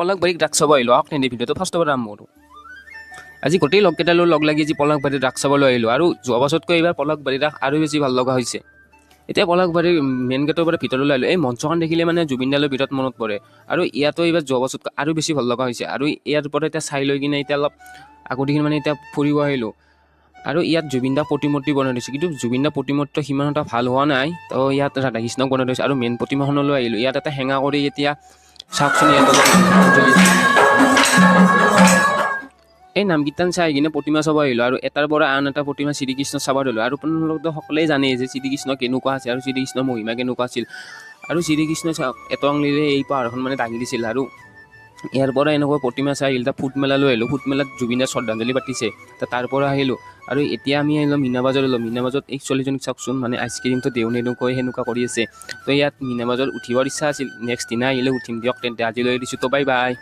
পলাশবাৰীক ৰাস চাব আহিলোঁ। আহক তেন্তে, ভিডিঅ'টো ফাৰ্ষ্টৰ পৰা আৰম্ভ কৰোঁ। আজি গোটেই লগকেইটাৰ লগ লাগি আজি পলাশবাৰীৰ ৰাস চাবলৈ আহিলোঁ আৰু যোৱা বছৰতকৈ এইবাৰ পলাশবাৰীৰ ৰাস আৰু বেছি ভাল লগা হৈছে। এতিয়া পলাশবাৰীৰ মেইন গেটৰ পৰা ভিতৰলৈ আহিলোঁ। এই মঞ্চখন দেখিলে মানে জুবিন দালৈ বিৰাট মনত পৰে আৰু ইয়াতো এইবাৰ যোৱা বছৰতকৈ আৰু বেছি ভাল লগা হৈছে। আৰু ইয়াৰ পৰা এতিয়া চাই লৈ কিনে এতিয়া অলপ আগতিখিনি মানে এতিয়া ফুৰিব আহিলোঁ আৰু ইয়াত জুবিন দা প্ৰতিমূৰ্তি বনাই থৈছে, কিন্তু জুবিন দা প্ৰতিমূৰ্তিটো সিমান এটা ভাল হোৱা নাই। তো ইয়াত ৰাধাকৃষ্ণক বনাই থৈছে আৰু মেইন প্ৰতিমাখনলৈ আহিলোঁ। ইয়াত এটা সেৱা কৰি এতিয়া চাওকচোন, ইয়াত অলপ এই নাম কীৰ্তন চাই কিনে প্ৰতিমা চাব আহিলোঁ আৰু এটাৰ পৰা আন এটা প্ৰতিমা শ্ৰীকৃষ্ণ চাব ধৰিলোঁ। আৰু আপোনালোকতো সকলোৱে জানেই যে শ্ৰীকৃষ্ণ কেনেকুৱা আছে আৰু শ্ৰীকৃষ্ণৰ মহিমা কেনেকুৱা আছিল। আৰু শ্ৰীকৃষ্ণ চাওক, এটা আঙুলিৰে এই পাহাৰখন মানে দাঙি দিছিল। আৰু ইয়াৰ পৰা এনেকুৱা প্ৰতিমা চাই আহিলোঁ। ফুট মেলালৈ আহিলোঁ। ফুট মেলাত জুবিনদাৰ শ্ৰদ্ধাঞ্জলি পাতিছে, তাৰ পৰা আহিলোঁ। আৰু এতিয়া আমি আহিলোঁ মীনা বজাৰলৈ। মীনা বজাৰত এই ছোৱালীজনীক চাওকচোন, মানে আইচক্ৰীমটো দিওঁ নিদিওঁকৈ সেনেকুৱা কৰি আছে। তো ইয়াত মীনা বজাৰত উঠিবৰ ইচ্ছা আছিল, নেক্সট দিনা আহিলে উঠিম দিয়ক। তেন্তে আজিলৈ দিছোঁ, তো বাই বাই।